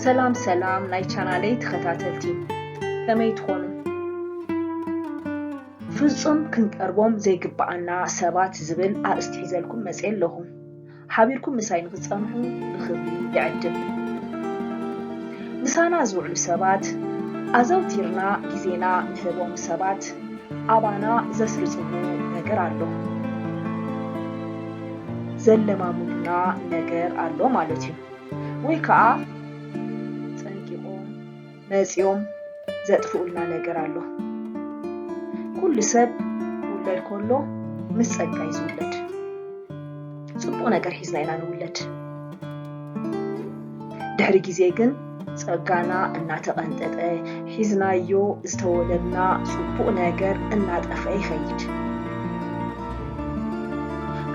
ሰላም ሰላም ናይ ቻናለይ ተኸታተልቲ፣ ከመይ ትኾኑ? ፍጹም ክንቀርቦም ዘይግብኣና ሰባት ዝብል ኣርእስቲ ሒዘልኩም መጽየ ኣለኹ። ሓቢርኩም ምሳይ ንኽትጸንሑ ብኽብሪ ይዕድም። ምሳና ዝውዕሉ ሰባት፣ ኣዘውቲርና ግዜና ንህቦም ሰባት ኣባና ዘስርጽዎ ነገር ኣሎ። ዘለማሙዱና ነገር ኣሎ ማለት እዩ። ወይ ከኣ ጸንቂቖም መጺኦም ዘጥፍኡልና ነገር ኣሎ። ኩሉ ሰብ ክውለድ ከሎ ምስ ጸጋ እዩ ዝውለድ። ጽቡቕ ነገር ሒዝና ኢና ንውለድ። ድሕሪ ግዜ ግን ጸጋና እናተቐንጠጠ ሒዝናዮ ዝተወለድና ጽቡቕ ነገር እናጠፍአ ይኸይድ።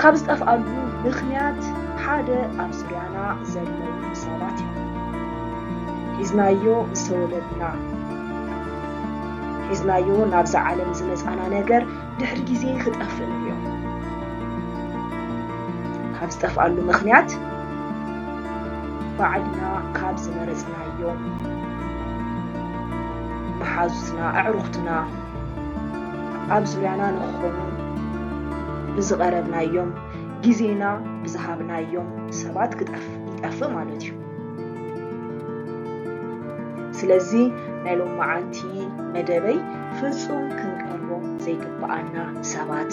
ካብ ዝጠፍኣሉ ምኽንያት ሓደ ኣብ ዙርያና ዘለዉ ሰባት እዮም። ሒዝናዮ ዝተወለድና፣ ሒዝናዮ ናብዛ ዓለም ዝመጻና ነገር ድሕሪ ግዜ ክጠፍእ ንሪኦ። ካብ ዝጠፍኣሉ ምኽንያት ባዕልና ካብ ዝመረጽናዮም መሓዙትና፣ ኣዕሩኽትና፣ ኣብ ዙርያና ንክኾኑ ብዝቐረብናዮም፣ ግዜና ብዝሃብናዮም ሰባት ክጠፍ-፣ ይጠፍእ ማለት እዩ። ስለዚ ናይ ሎማዓንቲ መደበይ ፍጹም ክንቀርቦም ዘይግብኣና ሰባት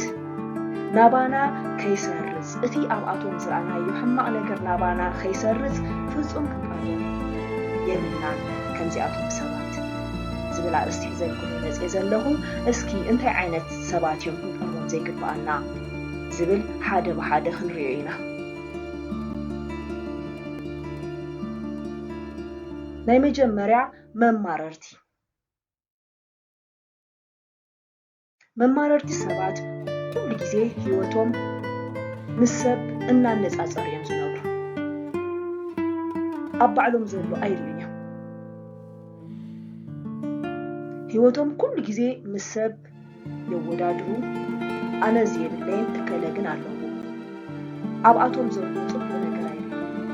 ናባና ከይሰርጽ፣ እቲ ኣብኣቶም ዝረኣናዮ ሕማቕ ነገር ናባና ከይሰርጽ ፍጹም ክንቀርቦም የብልናን ከምዚኣቶም ሰባት ዝብል ኣርእስቲ ሒዘልኩም መጽየ ዘለኹ። እስኪ እንታይ ዓይነት ሰባት እዮም ክንቀርቦም ዘይግብኣና ዝብል ሓደ ብሓደ ክንሪኦ ኢና። ናይ መጀመርያ መማረርቲ። መማረርቲ ሰባት ኩሉ ግዜ ህይወቶም ምስ ሰብ እናነጻጸሩ እዮም ዝነብሩ። ኣብ ባዕሎም ዘሎ ኣይርእዩን እዮም። ህይወቶም ኩሉ ግዜ ምስ ሰብ የወዳድሩ። ኣነ እዚ የብለይን፣ እከለ ግን ኣለዎ። ኣብኣቶም ዘሎ ጽቡቕ ነገር ኣይርእዩን።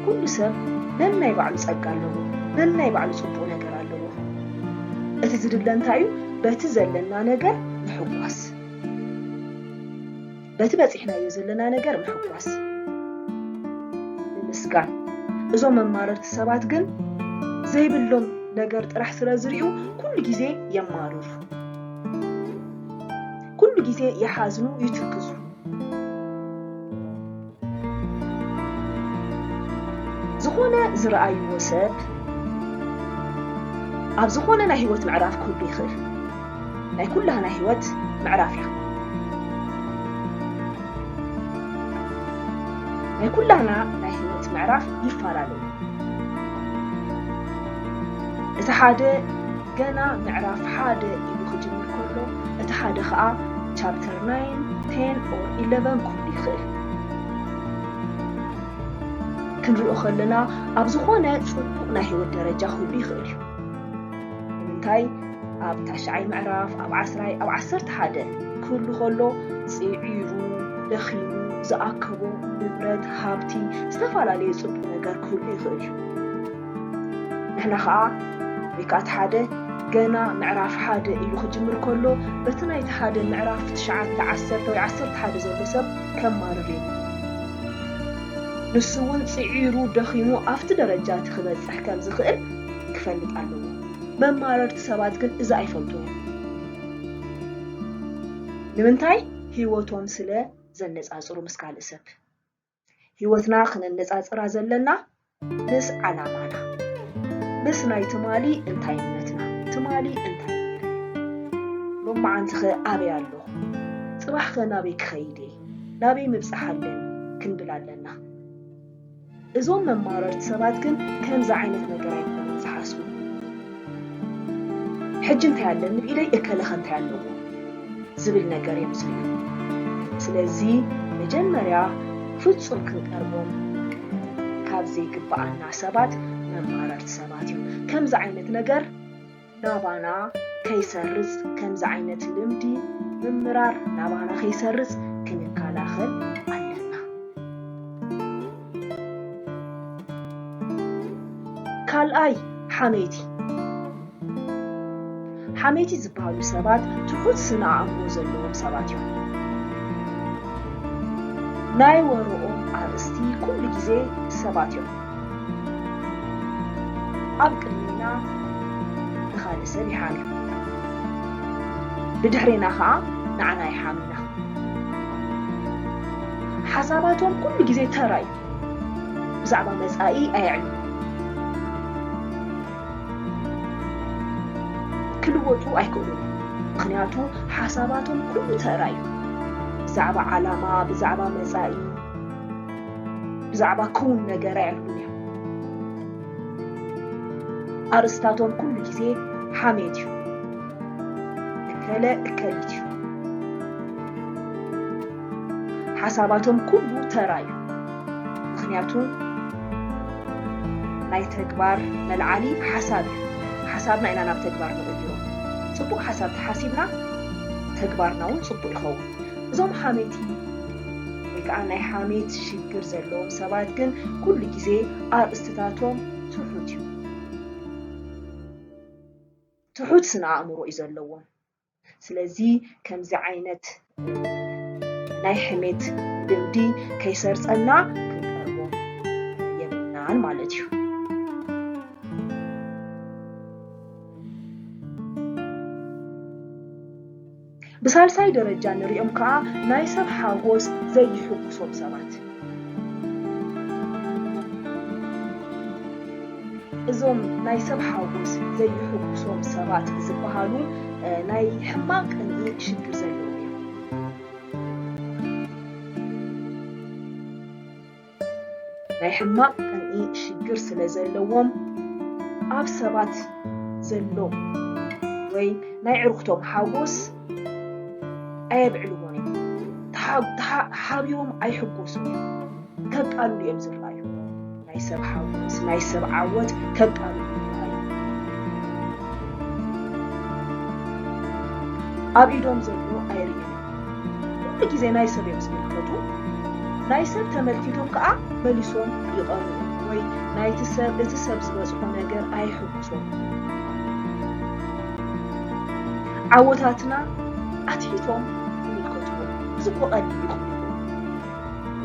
ኩሉ ሰብ ነናይ ባዕሉ ጸጋ ኣለዎ፣ ነናይ ባዕሉ ጽቡቕ ነገር ኣለዎ። እቲ ዝድለ እንታይ እዩ? በቲ ዘለና ነገር ምሕጓስ። በቲ በጺሕናዮ ዘለና ነገር ምሕጓስ፣ ምምስጋን። እዞም መማረርቲ ሰባት ግን ዘይብሎም ነገር ጥራሕ ስለ ዝርእዩ ኩሉ ግዜ የማርሩ። ኩሉ ግዜ ይሓዝኑ፣ ይትክዙ። ዝኾነ ዝረኣይዎ ሰብ ኣብ ዝኾነ ናይ ህይወት ምዕራፍ ክህሉ ይኽእል። ናይ ኩላህና ህይወት ምዕራፍ እያ። ናይ ኩላህና ናይ ህይወት ምዕራፍ ይፈላለዩ። እቲ ሓደ ገና ምዕራፍ ሓደ ኢሉ ክጅምር ከሎ፣ እቲ ሓደ ኸኣ ቻፕተር ናይን፣ ቴን ኦር ኢለቨን ክህሉ ይኽእል። ክንሪኦ ከለና ኣብ ዝኾነ ጽቡቕ ናይ ህይወት ደረጃ ክህሉ ይኽእል እዩ። ንምንታይ? ኣብ ታሽዓይ ምዕራፍ፣ ኣብ ዓስራይ፣ ኣብ ዓሰርተ ሓደ ክህሉ ከሎ ጽዒሩ፣ ደኺሙ፣ ዝኣከቦ ንብረት፣ ሃብቲ፣ ዝተፈላለየ ጽቡቕ ነገር ክህሉ ይኽእል እዩ። ንሕና ኸኣ ወይ ከኣ እቲ ሓደ ገና ምዕራፍ ሓደ ኢሉ ክጅምር ከሎ፣ በቲ ናይቲ ሓደ ምዕራፍ ትሽዓተ፣ ዓሰርተ ወይ ዓሰርተ ሓደ ዘሎ ሰብ ከማርር የብሉን። ንሱ እውን ጽዒሩ ደኺሙ ኣብቲ ደረጃ እቲ ክበጽሕ ከም ዝኽእል ክፈልጥ ኣለዎ። መማረርቲ ሰባት ግን እዚ ኣይፈልጡን እዮም። ንምንታይ? ህይወቶም ስለ ዘነጻጽሩ ምስ ካልእ ሰብ። ህይወትና ክነነጻጽራ ዘለና ምስ ዓላማና፣ ምስ ናይ ትማሊ እንታይነትና፣ ትማሊ እንታይ ነይረ? ሎማዓንቲኸ ኣበይ ኣለኹ? ጽባሕኸ ናበይ ክኸይድ እየ? ናበይ ምብጻሕ ኣለኒ? ክንብል ኣለና። እዞም መማረርቲ ሰባት ግን ከምዚ ዓይነት ነገር ኣይኮኑን ዝሓስቡ። ሕጂ እንታይ ኣለኒ ብኢደይ፣ እከለኸ እንታይ ኣለዎ ዝብል ነገር እዮም ዝርእዩ። ስለዚ መጀመርያ ፍጹም ክንቀርቦም ካብ ዘይግብኣና ሰባት መማረርቲ ሰባት እዮም። ከምዚ ዓይነት ነገር ናባና ከይሰርጽ፣ ከምዚ ዓይነት ልምዲ ምምራር ናባና ከይሰርጽ ክንከላኸል ኣለና። ካልኣይ፣ ሓሜቲ። ሓሜቲ ዝበሃሉ ሰባት ትሑት ስነ ኣእምሮ ዘለዎም ሰባት እዮም። ናይ ወረኦም ኣርእስቲ ኩሉ ግዜ ሰባት እዮም። ኣብ ቅድሜና ንኻልእ ሰብ ይሓምዩ፣ ብድሕሬና ኸዓ ንዓና ይሓምዩና። ሓሳባቶም ኩሉ ግዜ ተራ እዩ። ብዛዕባ መጻኢ ኣየዕልሉን። ክልወጡ ኣይክእሉን። ምኽንያቱ ሓሳባቶም ኩሉ ተራ እዩ። ብዛዕባ ዓላማ፣ ብዛዕባ መጻኢ፣ ብዛዕባ ክውን ነገር ኣየዕልሉን እዮም። ኣርእስታቶም ኩሉ ግዜ ሓሜት እዩ። እከለ እከሊት እዩ። ሓሳባቶም ኩሉ ተራ እዩ። ምኽንያቱ ናይ ተግባር መልዓሊ ሓሳብ እዩ። ሓሳብና ኢና ናብ ተግባር ንቕይሮ። ጽቡቕ ሓሳብ ተሓሲብና ተግባርና እውን ጽቡቕ ይኸውን። እዞም ሓሜቲ ወይ ከዓ ናይ ሓሜት ሽግር ዘለዎም ሰባት ግን ኩሉ ግዜ ኣርእስትታቶም ትሑት እዩ። ትሑት ስነ ኣእምሮ እዩ ዘለዎም። ስለዚ ከምዚ ዓይነት ናይ ሕሜት ልምዲ ከይሰርጸና ክንቀርቦ የብልናን ማለት እዩ። ብሳልሳይ ደረጃ ንሪኦም ከዓ ናይ ሰብ ሓጎስ ዘይሕጉሶም ሰባት። እዞም ናይ ሰብ ሓጎስ ዘይሕጉሶም ሰባት ዝበሃሉ፣ እ፣ ናይ ሕማቕ ቅንኢ ሽግር ዘለዎም እዮም። ናይ ሕማቕ ቅንኢ ሽግር ስለ ዘለዎም፣ ኣብ ሰባት ዘሎ ወይ ናይ ዕርክቶም ሓጎስ ኣየብዕልዎን እዮም። ተሓ-፣ ተሓ-፣ ሓቢሮም ኣይሕጎሱን እዮም። ከቃልሉ እዮም ዝረኣዩ። ናይ ሰብ ሓጎስ፣ ናይ ሰብ ዓወት ከቃልሉ ይረኣዩ። ኣብ ኢዶም ዘሎ ኣይርእዩን። ኩሉ ግዜ ናይ ሰብ እዮም ዝምልከቱ። ናይ ሰብ ተመልኪቶም ከዓ መሊሶም ይቐንኡ ወይ ናይቲ ሰብ፣ እቲ ሰብ ዝበጽሖ ነገር ኣይሕጉሶም። ዓወታትና ኣትሒቶም ይምልከትዎ። እዚ እኮ ቀሊል እዩ ክብሉ።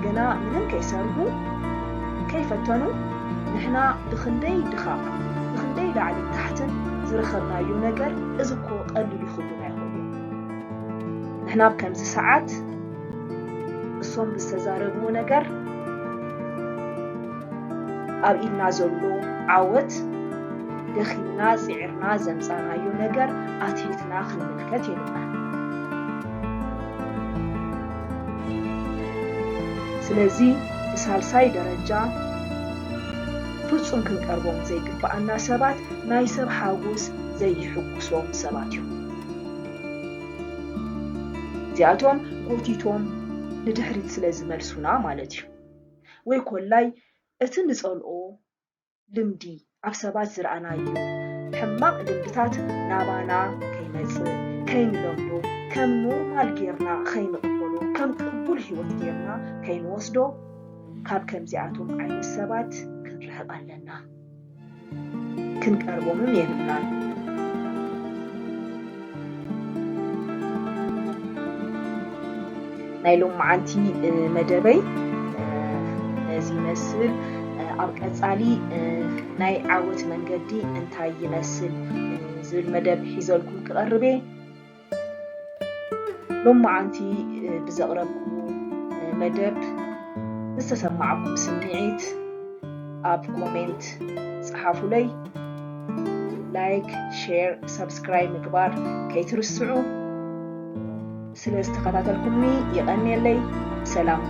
ገና ምንም ከይሰርሑ፣ ከይፈተኑ፣ ንሕና ብኽንደይ ድኻ፣ ብኽንደይ ላዕልን ታሕትን ዝረኸብናዮ ነገር፣ እዚ እኮ ቀሊል እዩ ክብሉና ይኽእሉ እዮም። ንሕና ኣብ ከምዚ ሰዓት እሶም ብዝተዛረብዎ ነገር ኣብ ኢድና ዘሎ ዓወት ደኺምና ጽዒርና ዘምጻናዮ ነገር ኣትሒትና ክንምልከት የብልናን። ስለዚ ብሳልሳይ ደረጃ ፍጹም ክንቀርቦም ዘይግብኣና ሰባት ናይ ሰብ ሓጎስ ዘይሕጉሶም ሰባት እዮም። እዚኣቶም ጎቲቶም ንድሕሪት ስለ ዝመልሱና ማለት እዩ። ወይ ኮላይ እቲ ንጸልኦ ልምዲ ኣብ ሰባት ዝረኣናዮ ሕማቕ ልምድታት ናባና ከይመጽእ፣ ከይንለምዶ፣ ከም ኖርማል ጌርና ከይንቕበሎ፣ ከም ቅቡል ህይወት ጌርና ከይንወስዶ፣ ካብ ከምዚኣቶም ዓይነት ሰባት ክንርሕቕ ኣለና። ክንቀርቦምም የብልናን። ናይ ሎማዓንቲ፣ እ፣ መደበይ፣ እ፣ ነዚ ይመስል። እ፣ ኣብ ቀጻሊ፣ እ፣ ናይ ዓወት መንገዲ እንታይ ይመስል፣ እ፣ ዝብል መደብ ሒዘልኩም ክቐርብ እየ። ሎማዓንቲ፣ እ፣ ብዘቕረብኩ፣ እ፣ መደብ ዝተሰማዓኩም ስምዒት ኣብ ኮሜንት ጸሓፉለይ። ላይክ፣ ሼር፣ ሰብስክራይብ ምግባር ከይትርስዑ። ስለ ዝተኸታተልኩምኒ የቐንየለይ። ሰላም።